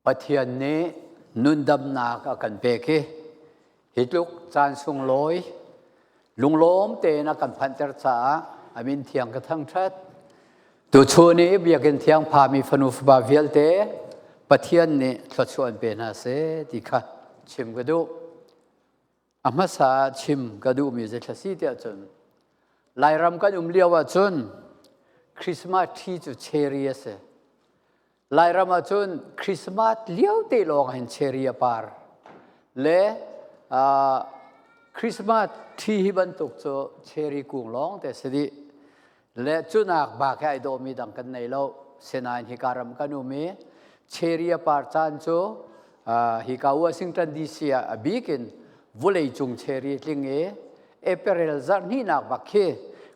Pathian nih nundamnak a kan pek i hi tluk caan sunglawi lunglawm tein a kan phanhter caah a min thiang ka thangṭhat. Tuchun i biakinn thiang phami fanu fapa vialte Pathian nih thluachuah an pe hna seh ti kha chim ka duh. A hmasa ah chim ka duhmi zeithla si tiah cun Lairam kan um lio ahcun Christmas tree cu cherry a si. Lairam ahcun Christmas lio te lawng hin cherry a par. Le Christmas tree hi bantuk cu cherry kung lawng te si dih. Le cunak bak he ai dawhmi dang kan nei lo. Sinain hika ram kan um i cherry a par caan cu hika Washington DC ah a bik in vawleicung cherry tling i April zarh hnihnak bak khi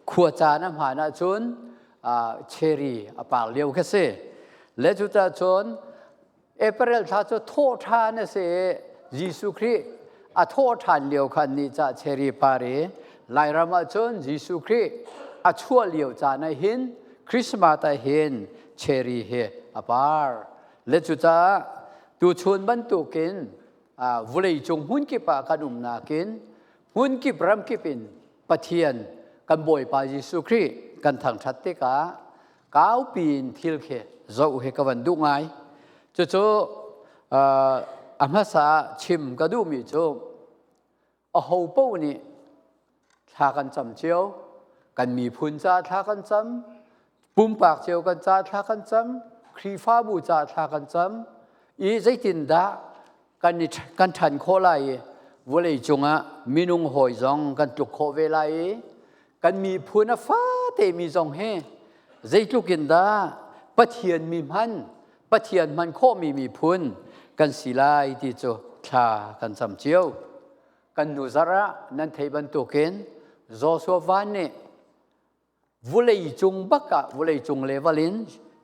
khua caan a hmaan ahcun cherry a par lio kha si. Le cucaah cun April thla cu thawh ṭhan a si i Jesuh Khrih a thawh ṭhan lio khan ni ca cherry par i Lairam ah cun Jesuh Khrih a chuah lio caan ah hin Christmas ah hin cherry hi a par. Le cucaah tuchun bantukin vawleicung hmunkip ah kan umnak in hmunkip ramkip in Pathian kan Bawipa Jesuh Khrih kan thangṭhat tikah kaupi in thil khi zoh hi ka van duh ngai. Cucu a hmasa chim ka duhmi cu aho paoh nih thla kan cam cio, kan miphun caah thla kan cam, pumpak cio kan caah thla kan cam, Khrihfabu caah thla kan cam i zeitindah kan i kan ṭhan khawh lai i vawlei cungah minung hawi zong kan tluk khawh ve lai i kan miphun a fate mi zong hi zeitluk in dah Pathian mi hman Pathian hman khawhmi miphun kan si lai ti cu thla kan cam cio. Kan nu zarh ah nan theih bantukin Joshua Van nih vulei cung bak ah vulei cung level in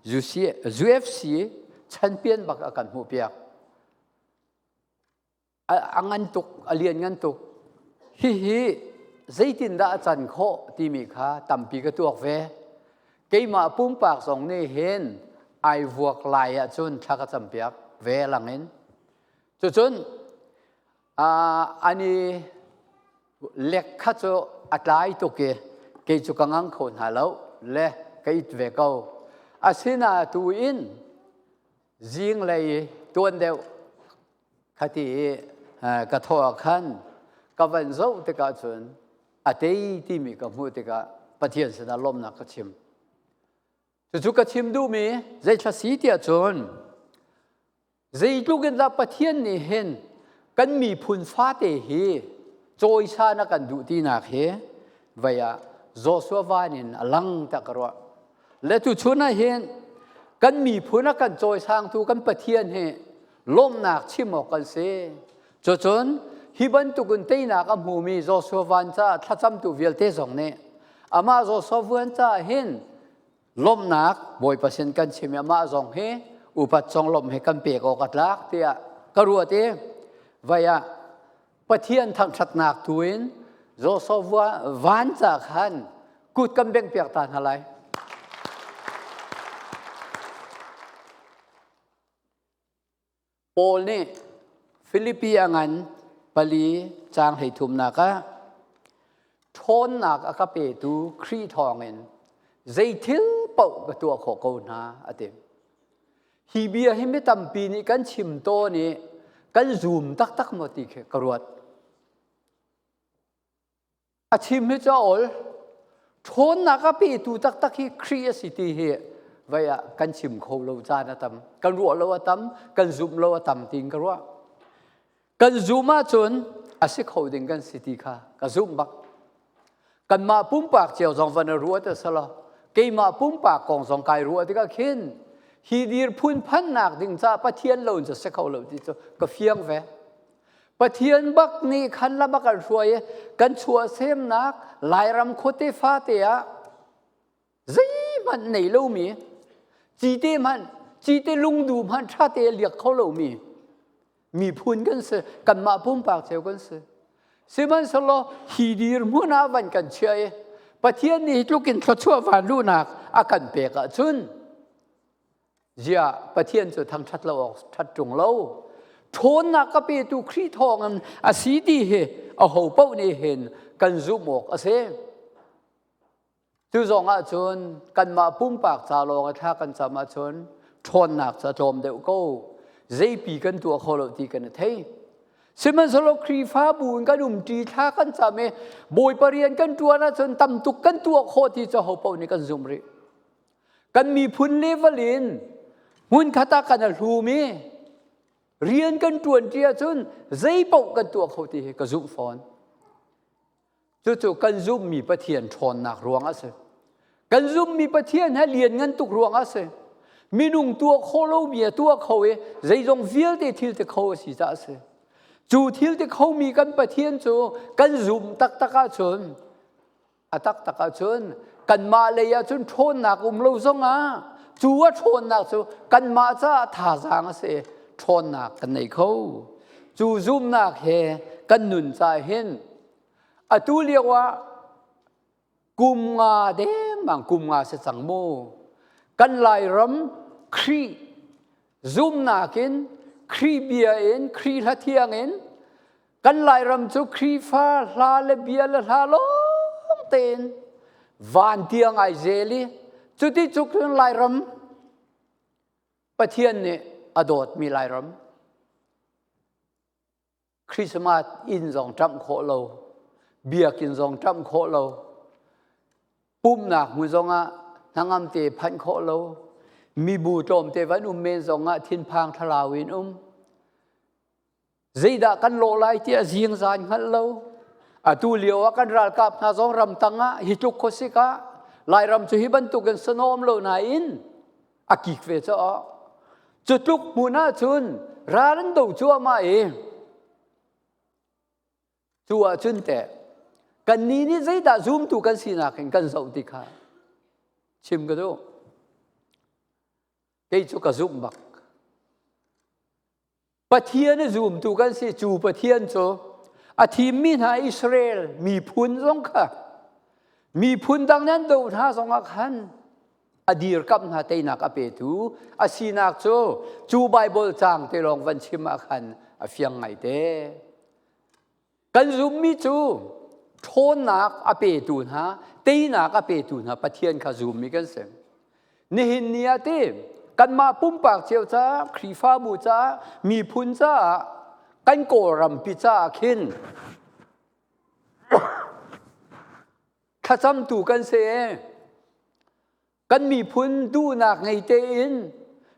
UFC champion bak a kan hmuh piak. A ngan tuk, a lian ngan tuk. Hihi zeitindah a can khawh timi kha tampi ka tuak ve. Keimah pumpak zong nih hin ai vuak lai ahcun thla ka campiak ve langin. Cucun ani lek kha cu a tlai tuk i kei cu ka ngang kho hna lo le ka it ve ko. Asina tu in zinglei tuan deuh khati i ka thawh ah khan ka van zoh tikah cun a tei timi ka hmuh tikah Pathian sinah lawmhnak ka chim. Cucu ka chim duhmi zeithla si tiah cun zeitluk in dah Pathian nih hin kan miphun fate hi cawisan a kan duh tinak hi vei ah Joshua van in a lang tak ka ruah. Le tuchun ah hin kan miphun a kan cawisangtu kan Pathian hi lawmhnak chim awk kan si. Cucun hi bantukin teinak a hmumi Joshua van caah thlacamtu vialte zong nih amah Joshua van caah hin lawmhnak Bawipa sin kan chim i amah zong hi upat zong lawmh hi kan pek awk a tlak tiah ka ruat i vai ah Pathian thangṭhatnak tu in Joshua van ca khan kut kan bengh piak ta hna lai. Paul nih Filipi a ngan pali caang 33nak ah ṭhawnnak a ka petu Khrih thawngin zei thil paoh ka tuah khawh ko hna a ti. Hi bia hi mi tampi nih kan chim tawn i kan zum taktak maw ti khi ka ruat. A chim hi cu a ol. Ṭhawnnak a petu taktak hi Khrih a si ti hi vei ah kan chim kho lo caan a tam. Kan ruah lo a tam, kan zumh lo a tam tiin ka ruah. Kan zum ahcun a si kho ding kan si ti kha ka zumh bak. Kanmah pumpak cio zong van i ruat a si lo. Keimah pumpak kong zong kai ruah tikah khin hi dirphun phannak ding caah Pathian lo in cu si kho lo ti cu ka fiang ve. Pathian bak nih khan lam a kan hruai i kan chuahsemnak Lairam khuate fate ah zeihmanh nei lomi cite hmanh cite lungdu hmanh ṭhate a liak kho lomi miphun kan si kanmah pumpak cio kan si sihmanhsehlaw hi dirhmun ah van kan chiah i Pathian nih hi tluk in thluachuah van luhnak a kan pek ahcun. Ziah Pathian cu thangṭhat lo awk ṭhat ṭung lo. Ṭhawnnak ka petu Khrih thawngin a si ti hi aho paoh nih hin kan zumh awk a si. Cu zong ahcun kanmah pumpak ca lawng i thla kan cam ahcun ṭhawnnak cu a tlawm deuh ko. Zeipi kan tuah kho lo ti kan i thei. Sihmanhsehlaw Khrihfabu in kan umṭi thla kan cam i Bawipa rian kan ṭuan ahcun tam tuk kan tuah khawh ti cu hopaoh nih kan zumh rih. Kan miphun level in hmunkhat ah kan a hlum i rian kan ṭuanṭi ahcun zeipaoh kan tuah kho ti hi ka zumh fawn. Cucu kan zumhmi Pathian ṭhawnnak ruang a si. Kan zumhmi Pathian he lianngan tuk ruang a si. Minung tuah khawh lomi a tuah kho i zeizong vialte thil ti kho a si caah a si. Cu thil ti khomi kan Pathian cu kan zumh taktak ahcun a taktak ahcun kanmah lei ahcun ṭhawnnak um lo zongah cu a ṭhawnnak cu kanmah caah thazaang a si ṭhawnnak kan nei kho. Cu zumhnak he kan nun caah hin Atu lio ah kum nga dengmang kum nga si cang mu. Kan Lairam Khrih zumnak in Khrih bia in Khrih hla thiang in kan Lairam cu Khrihfa hla le bia le hla lawng tein van tiang ai zel i cuti cuk cun Lairam Pathian nih a dawtmi Lairam Christmas inn zong ṭamh khawh lo, biakinn zong ṭamh khawh lo, pumhnak hmun zongah hnangam te phanh khawh lo, mibu tlawmte van um men zongah thinphang thlarau in um. Zeidah kan lawh lai tiah zingzan hngalh lo. Atu lio ah kan ralkap hna zong ramtang ah hi tluk khuasik ah Lairam cu hi bantukin sanawm lo nain a kik ve caah cu tluk hmun ahcun ral an do cuahmah i cu ahcun teh kannih nih zeidah zumtu kan sinak in kan zoh ti kha chim ka duh. Kei cu ka zumh bak. Pathian a zumtu kan si cu Pathian cu a thimmi hna Israel miphun zong kha miphun dang nan do hna zongah khan a dirkamh hna teinak a petu a sinak cu cu Bible caang te lawng van chim ah khan a fiang ngaite. Kan zummi cu ṭhawnnak a petu hna, teinak a petu hna Pathian kha zummi kan si. Nihin ni ah ti kanmah pumpak cio caah, Khrihfabu caah, miphun caah, kan Kawlrampi caah khin thlacamtu kan si. Kan miphun duhnak ngei tein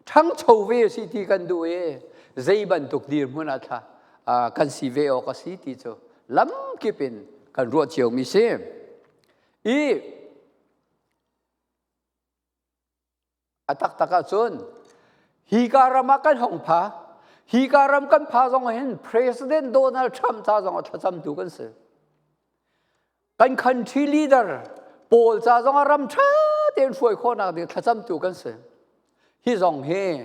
ṭhangcho ve si ti kan duh i zei bantuk dirhmun ah thla kan si ve awk a si ti cu lamkip in kan ruah ciomi si. I a taktak ahcun hi ka ram ah kan hong pha hi ka ram kan pha zong hin President Donald Trump ca zong ah thlacamtu kan si. Kan country leader pawl ca zong ah ram ṭha tein hruai khawhnak ding thlacamtu kan si. Hi zong hi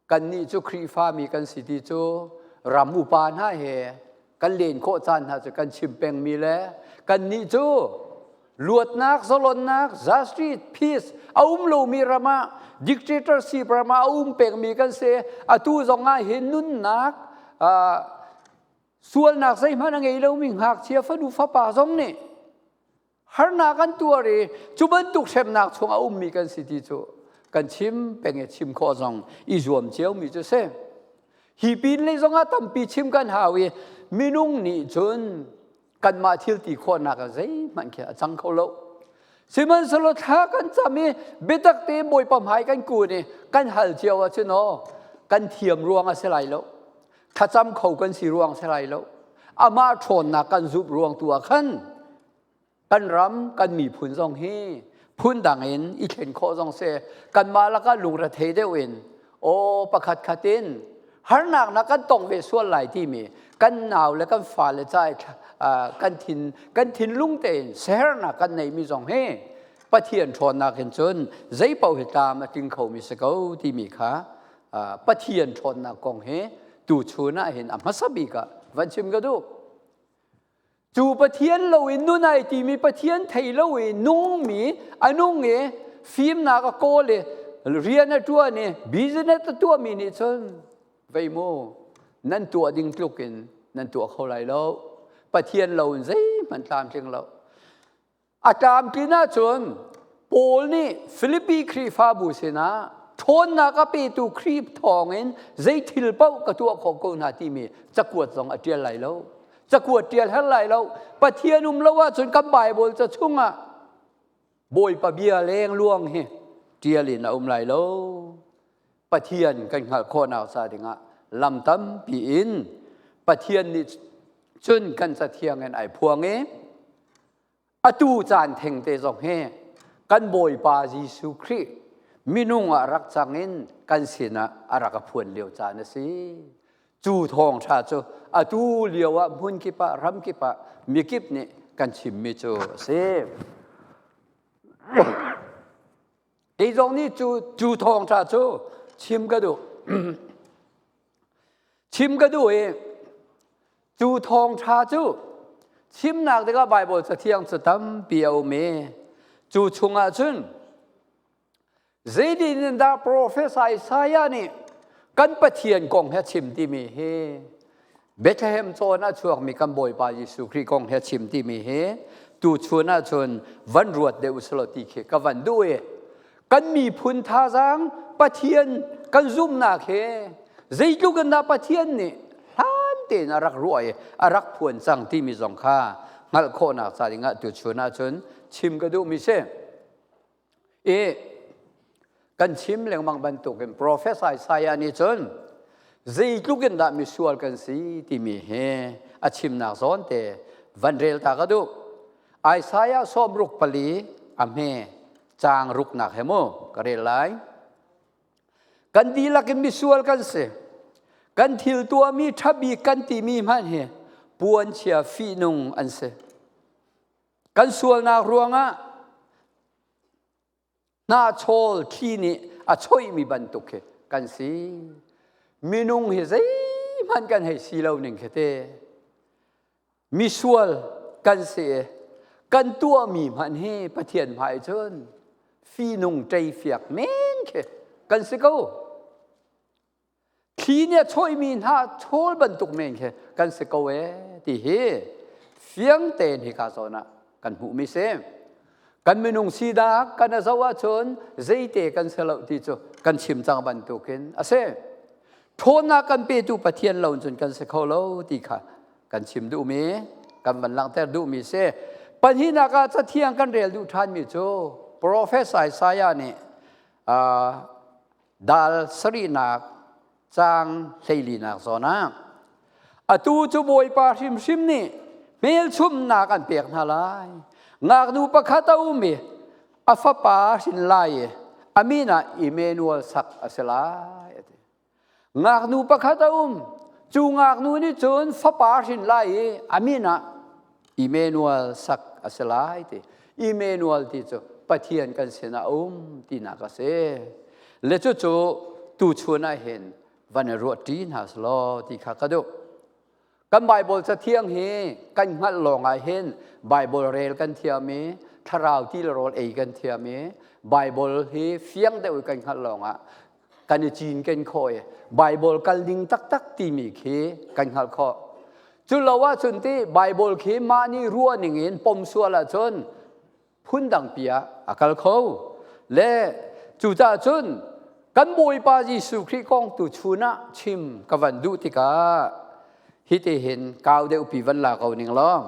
kannih cu Khrihfami kan si ti cu ram upa hna he kan len khawh caan hna cu kan chim pengmi le kannih cu luatnak, zalonnak, justice, peace a um lomi ram ah dictatorship ram ah a um pengmi kan si. Atu zong ah hin nunnak sualnak zeihmanh a ngei lomi ngakchia fanu fapa zong nih harnak an tuar i cu bantuk hremnak chung a ummi kan si ti cu kan chim peng i chim khawh zong i zuam ciomi cu si. Hi pin lei zongah tampi chim kan hau i minung nih cun kanmah thil ti khawhnak ah zeihmanh khi a cang kho lo. Sihmanhsehlaw thla kan cam i biatak tein Bawipa hmai kan kun i kan hal cio ahcun aw kan thiam ruang a si lai lo. Thlacam kho kan si ruang si lai lo. Amah ṭhawnnak kan zumh ruang tu ah khan kan ram kan miphun zong hi phundang in i thlen khawh zong si kanmah lakah lungrethei deuh in aw pakhat khat in harnak na kan tong ve sual lai timi kan nau le kan fale ca kan thin kan thinlung tein siaherhnak kan neimi zong hi Pathian ṭhawnnak in cun zeipaoh hi tlam a tling khomi si ko timi kha Pathian ṭhawnnak kong hi tuchun ah hin a hmasa bik ah van chim ka duh. Cu Pathian lo in nun ai timi Pathian thei lo i nungmi a nung i fimnak a kawl i Rian a ṭuan i business a tuahmi nih cun vei mu nan tuah ding tluk in nan tuah kho lai lo. Pathian lo in zeihmanh tlamtling lo. A tlamtlin ahcun Paul nih Filipi Khrihfabu sinah ṭhawnnak a petu Khrih thawngin zei thil paoh ka tuah khawh ko hna timi cakuat zong a ṭial lai lo. Cakuat ṭial her lai lo. Pathian um lo ahcun kan Baibal ca chungah Bawipa bia lengluang hi ṭial in a um lai lo. Pathian kan hngalh khawhnak ca dingah lam tampi in Pathian nih cun kan cathiang in ai phuang i atu caan thengte zong hi kan Bawipa Jesuh Khrih minung ah rak cang in kan sinah a rak a phuan lio caan a si. Cu thawngṭha cu atu lio ah hmun kip ah ram kip ah mikip nih kan chimmi cu a si. Kei zong nih cu cu thawngṭha cu chim ka duh. Chim ka duh i cu thawngṭha cu chimnak tikah Baibal Cathiang cu tampi a um i cu chungah cun zeitin in dah Profet Isaiah nih kan Pathian kong he chim timi hi Bethlehem cawn ah chuakmi kan Bawipa Jesuh Khrih kong he chim timi hi tuchun ahcun van ruat deuh usulaw ti khi ka van duh i kan miphun thazaang Pathian kan zumhnak he zeitluk in dah Pathian nih hlan tein a rak ruah i a rak phuan cang timi zong kha hngalh khawhnak ca dingah tuchun ahcun chim ka duhmi si. I kan chim lengmang bantukin Profet Isaiah nih cun zeitluk in dah misual kan si timi hi a chimnak zawn te van rel ta ka duh. Isaiah 64 a hme caang ruknak he mu ka rel lai. Kan dihlak in misual kan si. Kan thil tuahmi ṭhabik kan timi hmanh hi puanchia fihnung an si. Kan sualnak ruangah hnahchawl thli nih a choihmi bantuk khi kan si. Minung hi zeihmanh kan hei si lo ning khi te. Misual kan si i kan tuahmi hmanh hi Pathian hmai cun fihnung ṭeifiak men khi kan si ko. Thli nih a chawihmi hna chawl bantuk men khi kan si ko ee ti hi fiang tein hika zawn ah kan hmuhmi si. Kan minung sinak kan a zoh ahcun zeite kan si lo ti cu kan chim cang bantukin a si. Ṭhawnnak kan petu Pathian lo cun kan si kho lo ti kha kan chim duhmi, kan van langhter duhmi si. Pahnihnak ah Cathiang kan rel duh ṭhanmi cu Profet Isaiah nih Dal sarihnak caang hleilinak zawn ah atu cu Bawipa hrimhrim nih hmelchumnak an pek hna lai. Ngaknu pakhat a um i a fapa hrin lai i a min ah Emmanuel sak a si lai a ti. Ngaknu pakhat a um cu ngaknu nih cun fapa hrin lai i a min ah Emmanuel sak a si lai ti. Emmanuel ti cu Pathian kan sinah a um tinak a si. Le cucu tuchun ah hin van i ruah ṭi hna selaw ti kha ka duh. Kan Baibal cathiang hi kan hngalh lawng ah hin Baibal rel kan thiam i thlarau ti le rawl ei kan thiam i Baibal hi fiang deuh i kan hngalh lawng ah kan i cinken khawh i Baibal kal ding taktak timi khi kan hngalh khawh. Cu lo ahcun ti Baibal khi mah nih ruah ning in pom sual ahcun phundang pi ah a kal kho. Le cucaah cun kan Bawipa Jesuh Khrih kong tu chun ah chim ka van duh tikah hiti hin kau deuh pi van la ko ning law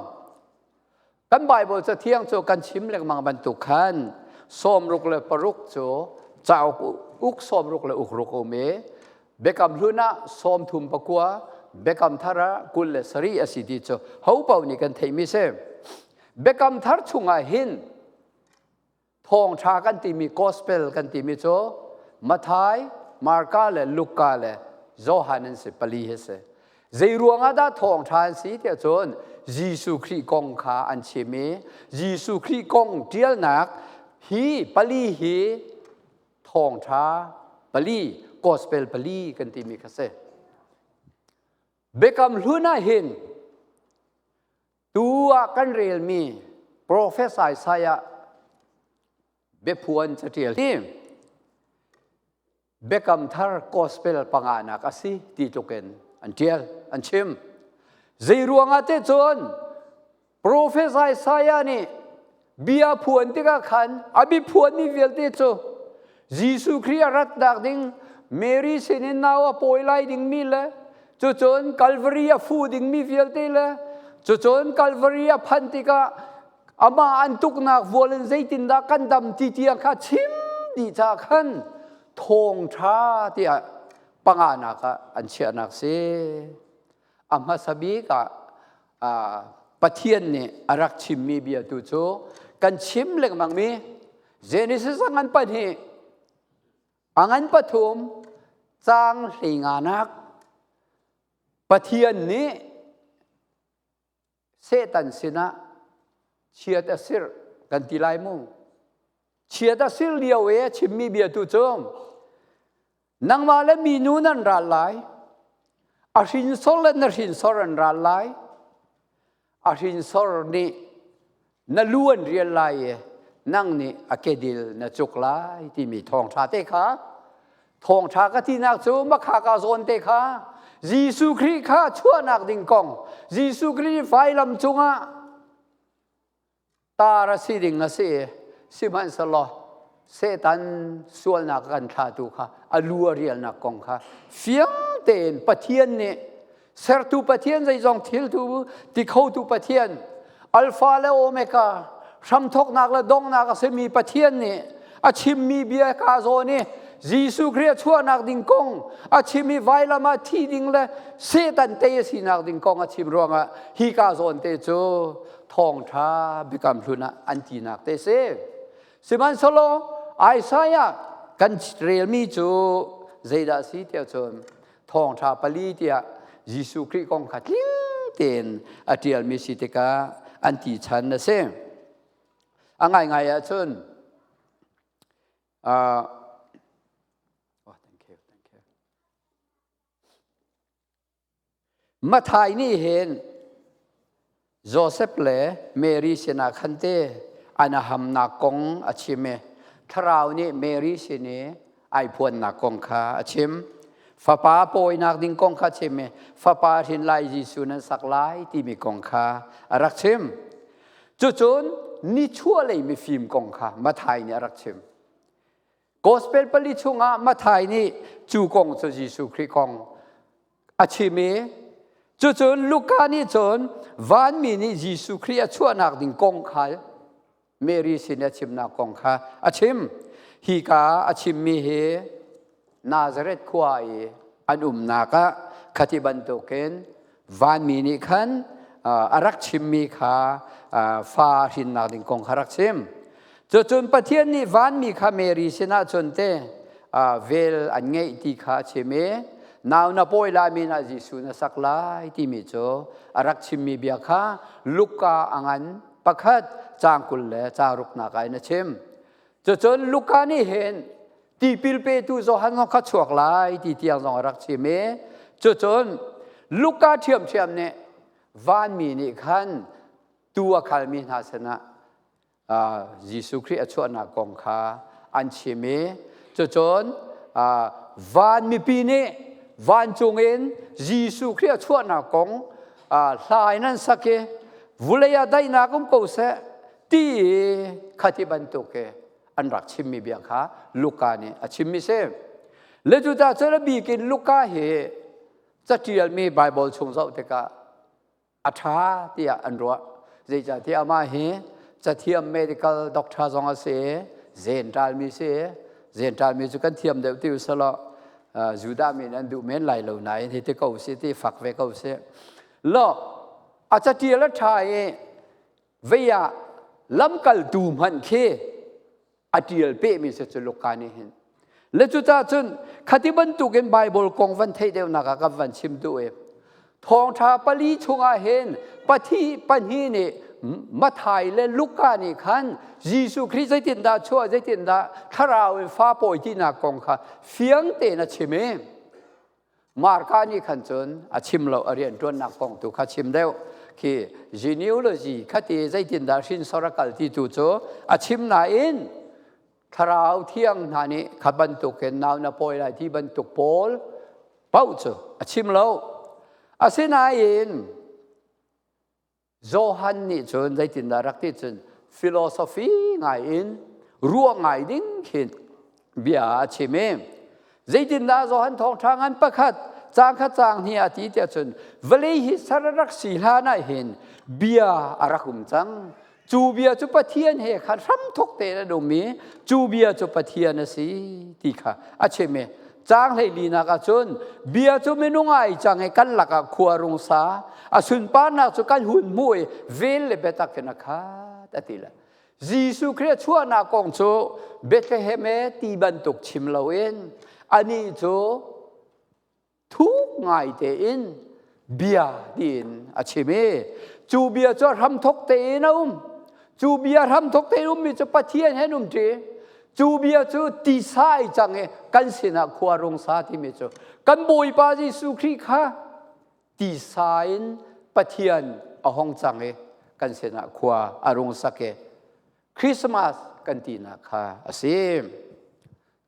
Kan Baibal Cathiang cu kan chim lengmang bantuk khan 66 cu cauk uk 66 um i Biakam Hlun ah 39, Biakam Thar ah 27 a si ti cu ho paoh nih kan theihmi si. Biakam Thar chungah hin Thawngṭha kan timi gospel kan timi cu Matthai, Marka le Luka le Johan an si pali hi si. Zei ruangah dah thawngṭha an si tiah cun Jesuh Khrih kong kha an chim i Jesuh Khrih kong ṭialnak hi pali hi thawngṭha pali gospel pali kan timi kha si. Biakam hlun ah hin Tu ah kan relmi Profet Isaiah biaphuan caṭial hi. Biakam Thar Gospel panganak a si ti tluk in an ṭial, an chim. Zei ruangah te cun Profet Isaiah nih bia phuan tikah khan a biaphuanmi vialte cu Jesuh Khrih a ratnak ding Mary sinin nau a pawi lai dingmi le cucun Calvary a fu dingmi vialte le cucun Calvary a phanh tikah amah an tuknak vual in zeitindah kan dam ti tiang kha chim dih ca khan thawngṭha tiah panganak ah an chiahnak si. A hmasa bik ah Pathian nih a rak chimmi bia tu cu kan chim lengmangmi Genesis a ngan pahnih a ngan pathum caang hleinganak Pathian nih Satan sinah chiat a sirh kan ti lai mu. Chiat a sirh lio i a chimmi bia tu cu nangmah le minu nan ral lai, a hrinsor le na hrinsor an ral lai, a hrinsor nih na lu an rial lai i nang nih a kedil na cuk lai timi thawngṭha te kha thawngṭha ka tinak cu makha ka zawn te kha Jesuh Khrih kha chuahnak ding kong Jesuh Khrih vailam cungah tar a si ding a si sihmanhsehlaw Satan sualnak kan thlatu kha a lu a rialnak kong kha fiang tein Pathian nih sertu Pathian zeizong thiltu ti khotu Pathian Alpha le Omega hramthawknak le donghnak a simi Pathian nih a chimmi bia ka zawn i Jesuh Khrih a chuahnak ding kong a chim i vailam ah thi ding le Satan tei a sinak ding kong a chim ruangah hi ka zawn te cu thawngṭha biakam hlun ah an tinak te si. Sihmanhsehlaw Isaiah kan relmi cu zeidah a si tiah cun thawngṭha pali tiah Jesuh Khrih kong kha tling tein a ṭialmi si tikah an ti chan a si. A ngaingai ahcun oh, thank you, thank you. Mathai nih hin Josef le Mary sinah khan te an hamnak kong a chim i Thlarau nih Mary sin i ai phuannak kong kha a chim. Fapa pawinak ding kong kha chim i fapa hrin lai Jesuh nan sak lai timi kong kha a rak chim. Cucun nichuahlei mifim kong kha Mathai nih a rak chim. Gospel pali chungah Mathai nih cu kong cu Jesuh Khrih kong a chim i cucun Luka nih cun vanmi nih Jesuh Khrih a chuahnak ding kong kha Mary sin a chimnak kong kha a chim. Hi ka a chimmi hi Nazareth khua i an umnak ah khati bantukin vanmi nih khan a rak chimmi kha fa hrinnak ding kong kha rak chim. Cucun Pathian nih vanmi kha Mary sinah cun te vel an ngeih ti kha a chim i nau na pawi lai min ah Jesuh na sak lai timi cu a rak chimmi bia kha Luka a ngan pakhat caang 20 le caang ruknak ah in a chim. Cucun Luka nih hin tipil petu Johan zong kha chuak lai ti tiang zong a rak chim i cucun Luka ṭhiamṭhiam nih vanmi nih khan tuu a khalmi hna sinah Jesuh Khrih a chuahnak kong kha an chim i cucun van mipi nih vancung in Jesuh Khrih a chuahnak kong hla in an sak i vulei ah daihnak um ko seh ti i khati bantuk i an rak chimmi bia kha Luka nih a chimmi si. Le cucaah cun a bik in Luka hi caṭialmi Baibal chung zoh tikah a ṭha tiah an ruah. Zeicahtiah amah hi cathiam medical doctor zong a si i Gentile mi si. Gentile mi cu kan thiam deuh ti usalaw Judah mi nih an duh men lai lo nain hi ti ko si ti fak ve ko si. Lo a caṭial a ṭha i vei ah lamkaltu hmanh khi a ṭial pehmi si cu Luka nih hin. Le cucaah cun khati bantukin Baibal kong van theih deuhnak ah kan van chim duh i thawngṭha pali chungah hin pathi pahnih nih Mathai le Luka nih khan Jesuh Khrih zeitindah chuah zeitindah thlarau in fa pawi tinak kong kha fiang tein a chim i Marka nih khan cun a chim lo a rianṭuannak kong tu kha chim deuh khi genealogy khati zeitindah hrinsor a kal ti tu cu a chim nain. Thlarau thiang hna nih kha bantukin nau na pawi lai ti bantuk pawl paoh cu a chim lo. Asinain Johan nih cun zeitindah rak ti cun philosophy ngai in ruah ngai ding khin bia a chim i zeitindah Johan thawngṭha ngan pakhat caang khat caang hnih a ti tiah cun vawlei hi ser a rak si hlan ah hin bia a rak um cang. Cu bia cu Pathian he khan hramthok tein an um i cu bia cu Pathian a si ti kha a chim i caang hleilinak ah cun bia cu minung ai cang i kan lakah khua rung sa, a sunparnak cu kan hun hmuh i vel le biatak in a khat a ti le. Jesuh Khrih a chuahnak kong cu Bethlehem e ti bantuk chim loin anih cu thuk ngai tein bia tiin a chim i cu bia cu hramthok tein a um. Cu bia hramthok tein ummi cu Pathian he an um ṭi. Cu bia cu tisa ai cang i kan sinah khua rung sa timi cu kan Bawipa Jesuh Khrih kha tisa in Pathian a hong cang i kan sinah khua a rung sak i Christmas kan tinak kha a si.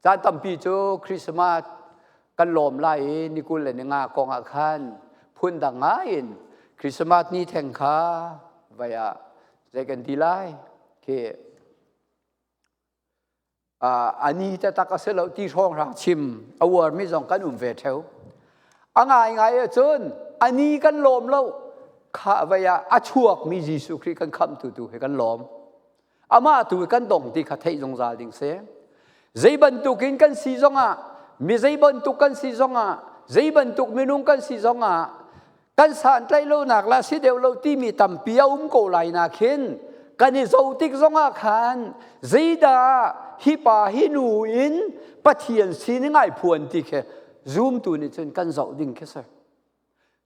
Caan tampi cu Christmas kan lawm lai i ni 25 kong ah khan phundang ngai in Christmas ni theng kha vai ah zei kan ti lai khi a ni taktak a si lo ti hrawng hrang chim a uarmi zong kan um ve theo. A ngaingai ahcun a ni kan lawm lo kha vai ah a chuakmi Jesuh Khrih kan khamhtu tu he kan lawm. Amah tu kan dong ti kha theih zungzal ding si. Zei bantukin kan si zongah, mi zei bantuk kan si zongah, zei bantuk minung kan si zongah, kan santlaih lonak la si deuh lo timi tampi a um ko lai na khin kan i zo tik zongah khan zeidah hi pa hi nu in Pathian sining ai phuan ti khi zumtu nih cun kan zoh ding khi si.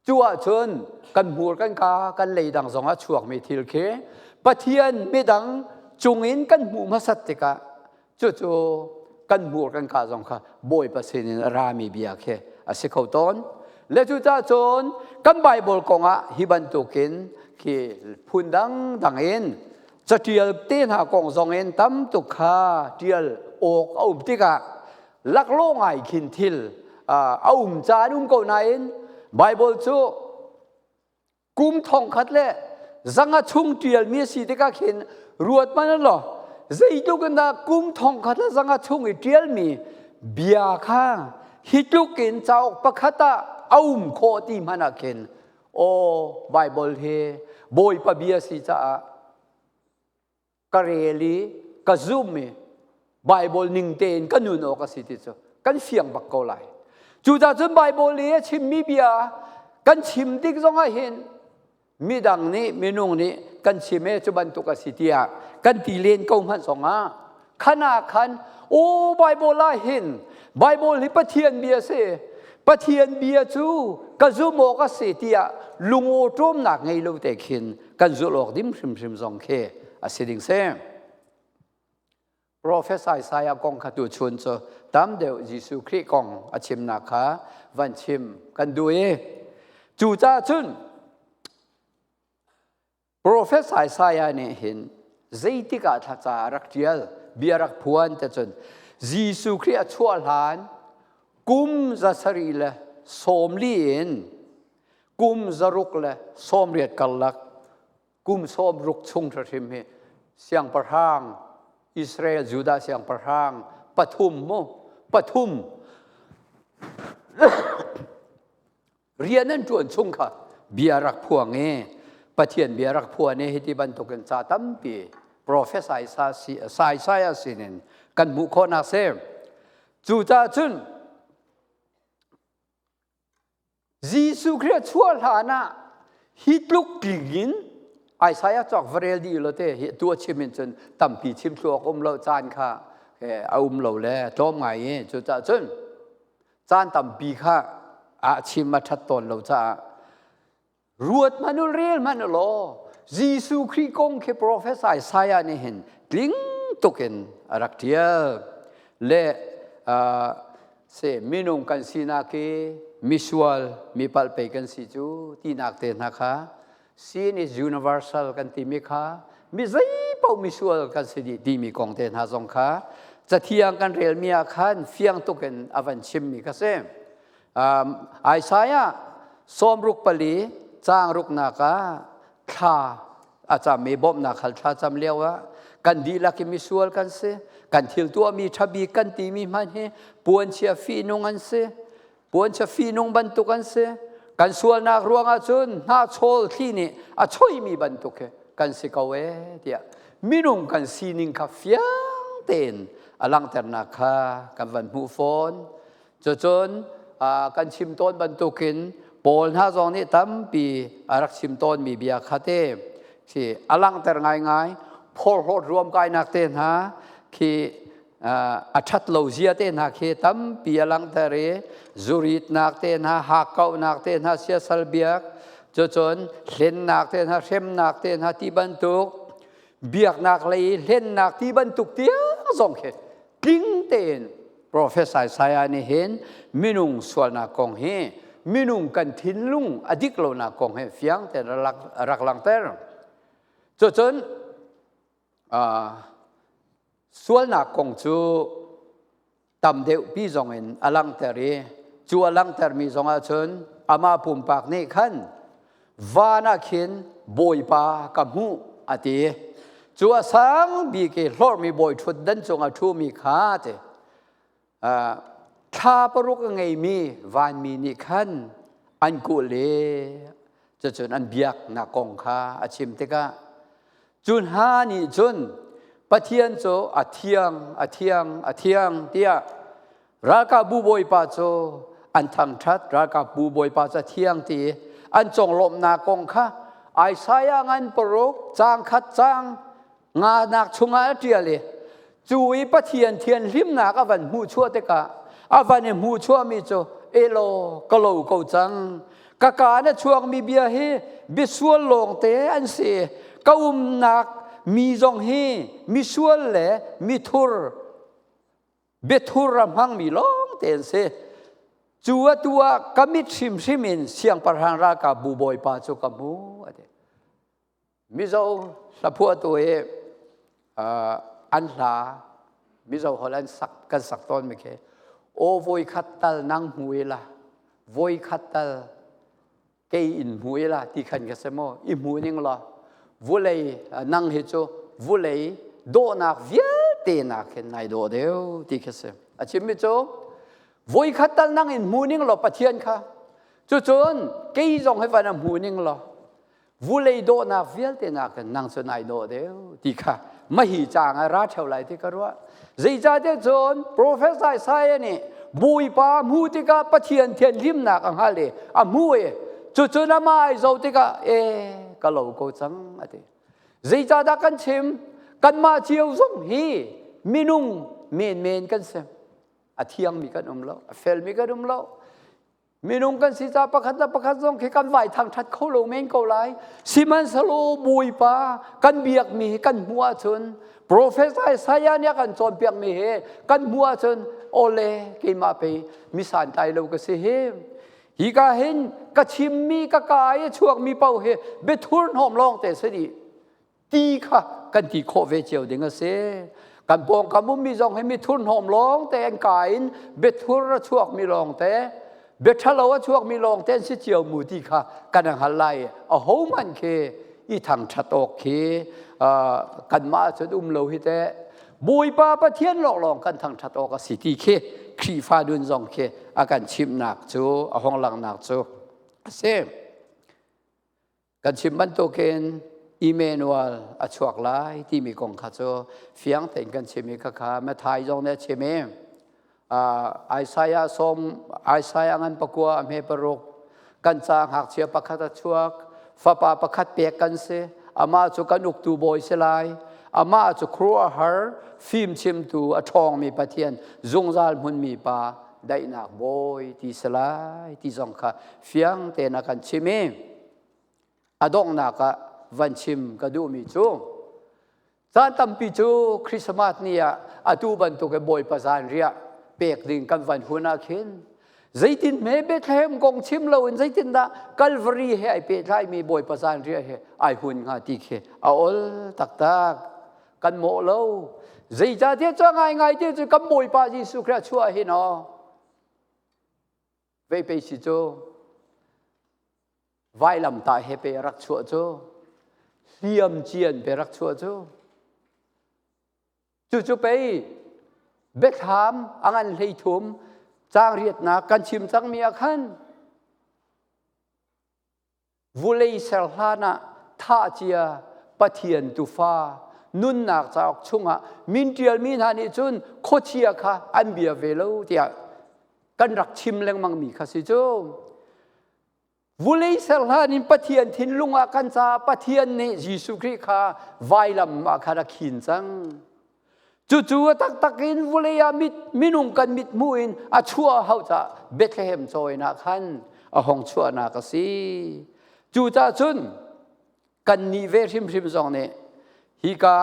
Cu ahcun kan hmur kan ka kan lei dang zong ah chuakmi thil khi Pathian midang cungin kan hmuh hmasat tikah cucu kan hmur kan ka zong kha Bawipa sinin a rami bia khi a si kho tawn. Le cucaah cun kan Bible kong ah hi bantukin khi phun dangdang in catial te hna kong zong in tam tuk kha tial awk a um tikah laklawh ngai khin thil a um caan um ko nain Bible cu kum thongkhat le zanga chung ṭialmi a si tikah khin ruat hmanh law, zeitluk in dah kum thongkhat le zanga chung i ṭialmi bia kha hi tluk in cauk pakhat ah a um khawh ti hmanh ah khin aw, Bible hi Bawipa bia si caah ka rel i ka zum i Bible ning tein ka nun awk a si ti cu kan fiang bak ko lai. Cucaah cun Bible i a chimmi bia kan chim tik zongah hin midang nih, minung nih kan chim e, cu bantuk a si tiah kan ti len ko hmanh zongah khan ah khan aw, Bible ah hin Bible hi Pathian bia si, Pathian bia cu ka zum awk a si tiah lungawṭawmnak ngei lo te khin kan zulh awk ding hrimhrim zong khi a si ding si. Professor Isaiah kong kha tu chun cu tam deuh Jesuh Khrih kong a chimnak kha van chim kan duh i cucaah cun Professor Isaiah nih hin zeitik ah thlaca a rak ṭial, bia rak phuan te cun Jesuh Khrih a chuah hlan kum 740 in kum 680 karlak, kum 60 chung hrim hi siangpahrang Israel Judah siangpahrang pathum mu pathum rian an ṭuan chung kha bia rak phuang i Pathian bia rak phuan i hiti bantukin ca tampi Professor Isaiah sinin kan hmuh khawhnak si. Cucaah cun Jesuh Khrih a chuah hlan ah hi tluk tling in Isaiah cawk va rel dih lo te hi tu a chim in cun tampi chim thluak um lo, caan kha a um lo le tlawm ngai i cucaah cun caan tampi kha a chim a ṭhat tawn lo caah ruat hmanh u, rel hmanh u law Jesuh Khrih kong khi Professor Isaiah nih hin tling tuk in a rak ṭial le se minung kan sinak hi misual mi palpei kan si cu tinak te hna kha, sin is universal kan timi kha, mi zei paoh misual kan si dih timi kong te hna zong kha. Cathiang kan relmi ah khan fiang tuk in a van chimmi kha si. Isaiah 64 caang ruknak ah thla a cam i bawmhnak hal thla cam lio ah kan dihlak i misual kan si, kan thil tuahmi ṭhabik kan timi hmanh hi puanchia fihnung an si, puanchia fihnung bantuk an si. Kan sualnak ruangah cun hnahchawl thli nih a choimi bantuk hi kan si ko ee tiah minung kan sining kha fiang tein a langhternak kha kan van hmuh fawn. Cucun kan chim tawn bantukin Paul hna zong nih tampi a rak chim tawnmi bia kha te khi a langhter ngaingai. Phorhlawt ruamkainak te hna khi a ṭhat lo zia te hna khi tampi a langhter i zuritnak te hna, hakkauhnak te hna, siasal biak, cucun hlennak te hna, hremnak te hna ti bantuk, biaknak lei hlennak ti bantuk tiang zong khi tling tein Professor Isaiah nih hin minung sualnak kong hi, minung kan thinlung a dik lonak kong hi fiang tein rak langhter. Cucun sualnak kong cu tam deuhpi zong in a langhter i cu a langhtermi zong ahcun amah pumpak nih khan van ah khin Bawipa ka hmuh a ti. Cu a sang bik i hlorhmi bawi ṭhutdan cung a ṭhumi kha ti thla paruk a ngeimi vanmi nih khan an kulh i cucun an biaknak kong kha a chim tikah cu hna nih cun Pathian cu a thiang, a thiang, a thiang tiah ralkapbu bawipa cu an thangṭhat. Ralkapbu bawipa cu a thiang ti an conglawmhnak kong kha Isaiah ngan paruk caang khat caang nganak chungah a ṭial i cu i Pathian thianhlimnak a van hmuhchuah tikah a van i hmuhchuahmi cu, elaw, ka lo ko cang, ka kaa na chuakmi bia hi biasual lawngte an si, ka umnak mi zong hi misual le mithur, biathur a hmangmi lawng te an si. Cu atu ah ka mit hrimhrim in siangpahrang ralkapbu bawipa cu ka hmu, a ti. Mizo hlaphuahtu hi an hla Mizo holh an sak kan sak tawn mi khi, "Aw, voi khat tal nang hmu ila, voi khat tal kei in hmu ila," ti khan ka si maw. I hmu ning law vulei nang hi cu vulei dawhnak vialte nak hin nai dawh deuh ti khi si. A chimmi cu voi khat tal nang in hmu ning law Pathian kha, cucun kei zong hi van a hmu ning law vulei dawhnak vialte nakin nang cu nai dawh deuh ti kha mahi caang ah ra ṭheo lai ti ka ruah. Zeicahtiah cun Professor Isaiah nih Bawipa hmu tikah Pathian thianhlimnak a hngal i a hmu i cucun amah ai zoh tikah, "E, ka lo ko cang," a ti. Zeicahdah kan chim? Kanmah cio zong hi minung menmen kan si. A thiangmi kan um lo, a felmi kan um lo. Minung kan si ca pakhat le pakhat zong khi kan vai thangṭhat kho lo men ko lai. Sihmanhsehlaw Bawipa kan biakmi hi kan hmuh ahcun, Professor Isaiah nih a kan cawnpiakmi hi kan hmuh ahcun, "Awle, keimah pei mi santlai lo ka si hi. Hi ka hin ka chimmi ka ka i a chuakmi paoh hi biathur hnawm lawng te si dih," ti kha kan ti khawh ve cio ding a si. Kan pawngkam ummi zong hi mithur hnawm lawng te an ka in biathur a chuakmi lawng te, biaṭhalo a chuakmi lawng te an si cio mu ti kha kan hngal lai. A hohmanh khi i thangṭhat awk khi kanmah cun um lo hi teh. Bawipa Pathian lawnglawng kan thangṭhat awk a si ti khi Khrihfa nun zong khi a kan chimhnak cu a hong langhnak cu a si. Kan chim bantukin Emmanuel a chuak lai timi kong kha cu fiang tein kan chim i khakha Matthai zong nih a chim i Isaiah sawm Isaiah ngan pakua a hme paruk, kan ca ngakchia pakhat a chuak, fapa pakhat pek kan si, amah cu kan uktu bawi si lai, amah cu khuaruahhar fimchimtu, a ṭhawngmi Pathian, zungzal hmunmi Pa, daihnak bawi ti si lai ti zong kha fiang tein a kan chim i a donghnak ah van chim ka duhmi cu caan tampi cu Christmas ni ah atu bantuk in Bawipa zanriah pek ding kan van hun ah khin zeitin hme Bethlehem kong chim loin zeitindah Calvary he ai pehtlaimi Bawipa zanriah he ai hun hnga ti khi a ol taktak. Kan mawh lo. Zeicahtiah cu ngaingai ti cu kan Bawipa Jesuh Khrist a chuah hin aw. Vei pei si cu vailamtah he pe rak chuah cu hliam cian pe rak chuah cu cucu pei biathlam a ngan 13 caang riatnak kan chim cangmi ah khan vulei ser hlan ah thah cia Pathian tufa nunnak cauk chungah min ṭialmi hna nih cun khuachia kha an bia ve lo tiah kan rak chim lengmangmi kha si cu. Vulei ser hlan in Pathian thinlung ah kan caah Pathian nih Jesuh Khrih kha vailam ah khan a khin cang. Cucu a taktak in vulei ah mit, minung kan mit hmuh in a chuah hau caah Bethlehem cawiin ah khan a hong chuahnak a si. Cucaah cun kannih ve hrimhrim zong nih hika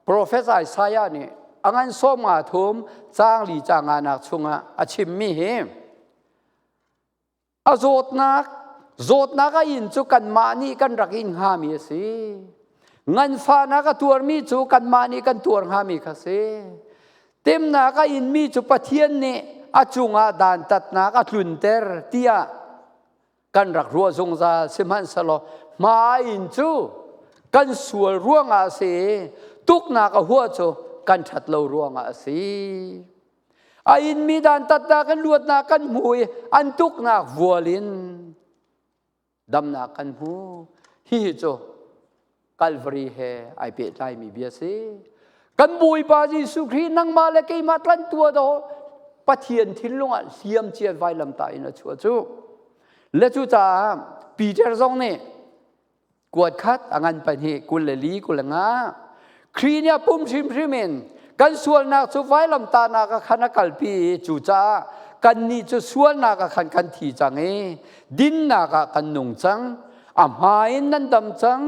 profet Isaiah nih a ngan 53 caang li caang nganak chungah a chimmi hi A zawtnak, zawtnak a in cu kanmah nih kan rak in hngami a si. Nganfahnak a tuarmi cu kanmah nih kan tuar hngami kha si. Temnak a inmi cu Pathian nih a cungah dantatnak a tlunter tiah kan rak ruah zungzal. Sihmanhsehlaw hma a in cu kan sual ruangah a si. Tuknak a huah cu kan ṭhat lo ruangah a si. A inmi dantatnak in luatnak kan hmu i an tuknak vual in damnak kan hmu. Hihi cu Calvary he ai pehtlaimi bia si. Kan Bawipa Jesuh Khrih nangmah le keimah tlantu a daw Pathian thinlung ah hliam cia vailamtah in a chuah cu. Le cucaah Peter zong nih kuat khat a ngan pahnih 24 25 Khrih nih a pum hrimhrim in kan sualnak cu vailamtahnak ah khan a kalpi i cucaah kannih cu sualnak ah khan kan thi cang i dinnak ah kan nung cang. A hma in nan dam cang,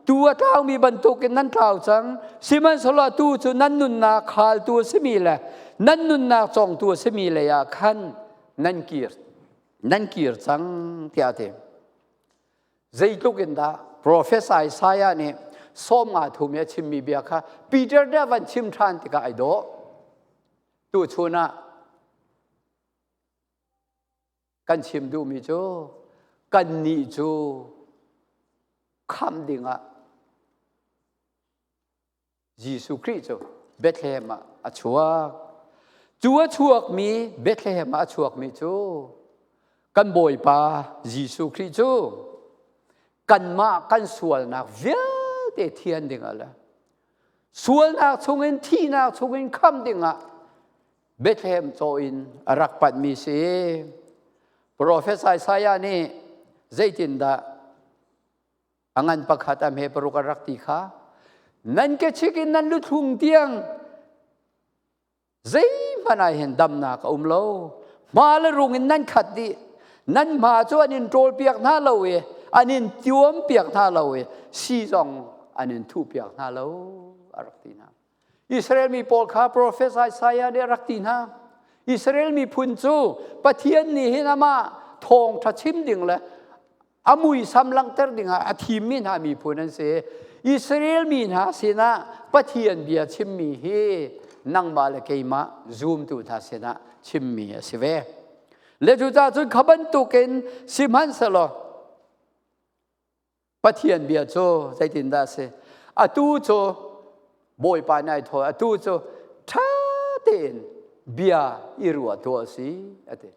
tuu a tlaumi bantukin nan tlau cang. Sihmanhsehlaw atu cu nan nunnak khaltu a simi le nan nunnak cawngtu a simi lei ah khan nan kir nan kir cang tiah a ti. Zeitluk in dah Profet Isaiah nih 53 i a chimmi bia kha Peter nih a van chim ṭhan tikah ai dawh. Tuchun ah kan chim duhmi cu kannih cu khamh dingah Jesuh Khrih cu Bethlehem ah a chuak. Cu a chuakmi Bethlehem ah a chuakmi cu kan Bawipa Jesuh Khrih cu kanmah kan sualnak vialte thian dingah le sualnak chungin thihnak chungin khamh dingah Bethlehem caw in a rak panhmi si. Profet Isaiah nih zeitindah a ngan pakhat a hme paruk a rak ti kha nan ke chik in nan luthlung tiang zeihmanh ah hin damnak a um lo. Hma le rung in nan khat dih. Nan hma cu an in ṭawl piak hna lo i an in tiuam piak hna lo i si zong an in thuh piak hna lo a rak ti hna. Israel mi pawl kha profet Isaiah nih a rak ti hna. Israel miphun cu Pathian nih hin amah thawngṭha chim ding le a muisam langhter dingah a thimmi hna miphun an si. Israel mi hna sinah Pathian bia chimmi hi nangmah le keimah zumtu hna sinah chimmi a si ve. Le cucaah cun kha bantukin sihmanhsehlaw Pathian bia cu zeitindah a si? Atu cu Bawipa nih ai thaw atu cu ṭha tein bia i ruah tuah a si a ti.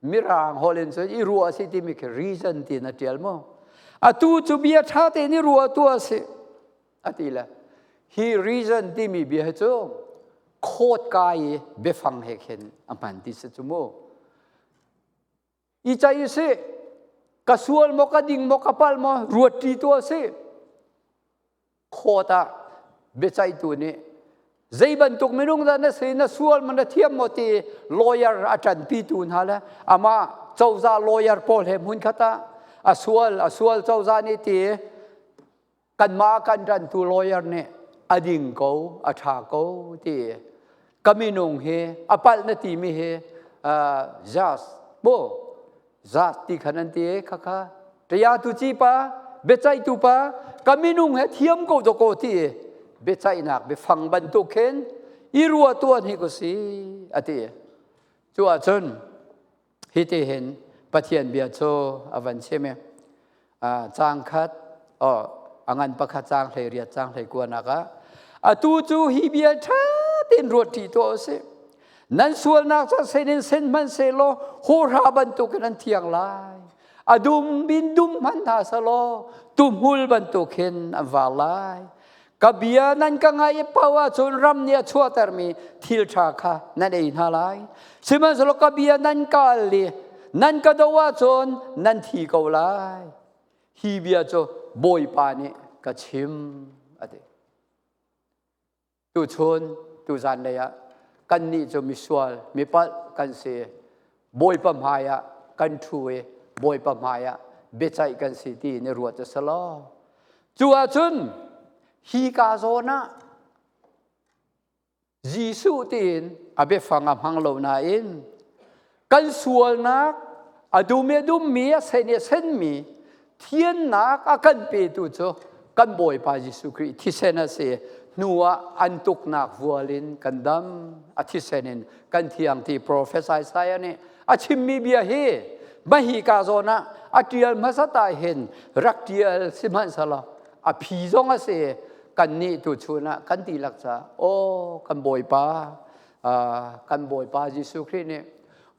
Mirang holh in cun i ruah a si timi khi reason tiin a ṭial mu. Atu cu bia ṭha tein i ruah tuah a si a ti le hi reason timi bia hi cu khawt kai i biafang he khin a hman ti si cu mu. I ceih sih, ka sual maw ka ding maw ka palh maw ruat ṭi tuah sih. Court ah biaceihtu nih zei bantuk minung dah na si, na sual maw na thiam maw ti lawyer a ṭanpitu hna le amah cozah lawyer pawl he hmunkhat ah a sual a sual cozah nih ti kanmah kan ṭantu lawyer nih a ding ko a ṭha ko ti ka minung hi a palh na timi hi just mu just ti khan an ti khakha ṭaya tu ci pa biaceihtu pa ka minung he thiam ko dawkaw ti. Biaceihnak biafang bantuk khin i rua tuan hi ku si a ti. Cu ahcun hiti hin Pathian bia cu a van chim i caang khat a ngan pakhat caang 18 caang 19 nak ah atu cu hi bia ṭha tein ruat ṭi tuah usih. Nan sualnak cu sen in sen hmanhsehlaw hawhra bantukin an thiang lai. A dum in dum hmanh hna selaw tuhmul bantuk hin an var lai. Ka bia nan ka ngaih paoh ahcun ram nih a chuahtermi thil ṭha kha nan ei hna lai. Sihmanhsehlaw ka bia nan ka al i nan ka doh ahcun nan thi ko lai. Hi bia cu Bawipa nih ka chim, a ti. Tuchun, tuzan lei ah kannih cu misual, mipalh kan si. Bawipa hmai ah kan ṭhu i Bawipa hmai ah biaceih kan si ti in i ruat a si lo. Cu ahcun hi ka zawn ah Jesuh tiin a biafang a hmang lo nain kan sualnak a dum i a dummi a sen i a senmi thiannak a kan petu cu kan Bawipa Jesuh Khrih thisen a si. Hnu ah an tuknak vual in kan dam, a thisen in kan thiang ti Profet Isaiah nih a chimmi bia hi mahi ka zawn ah a ṭial hmasa ta hin rak ṭial sihmanhsehlaw a phi zong a si. Kannih tu chun ah kan dihlak caah aw kan Bawipa, kan Bawipa Jesuh Khrih nih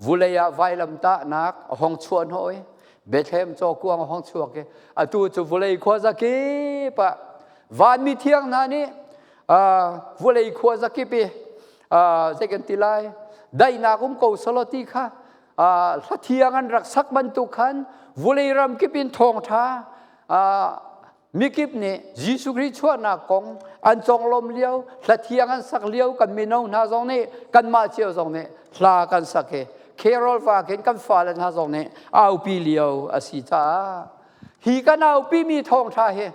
vulei ah vailamtahnak a hong chuah hnawh i Bethlehem cawkuang a hong chuak i atu cu vulei khuazakip ah vanmi thiang hna nih vulei khuazakip i zei kan ti lai, daihnak um ko selaw ti kha hla thiang an rak sak bantuk khan vulei ram kip in thawngṭha mikip nih Jesuh Khrih chuahnak kong an conglawm lio, hla thiang an sak lio, kan mino hna zong nih, kanmah cio zong nih hla kan sak i carol va khin kan fale hna zong nih aupi lio a si caah hi kan aupi mi thawngṭha hi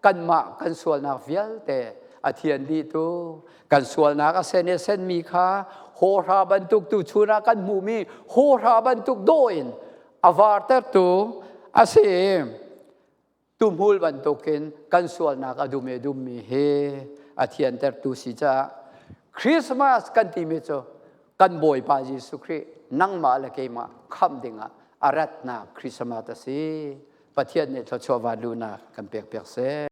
kanmah kan sualnak vialte a thian dihtu, kan sualnak a sen i a senmi kha hawhra bantuk, tu chun ah kan hmuhmi hawhra bantuk dawh in a vartertu a si. Tuhmul bantukin kan sualnak a dum i dummi hi a thiantertu si caah Christmas kan timi cu kan Bawipa Jesuh Khrih nangmah le keimah khamh dingah a ratnak Christmas a si. Pathian nih thluachuah vanlunak kan pek piak seh.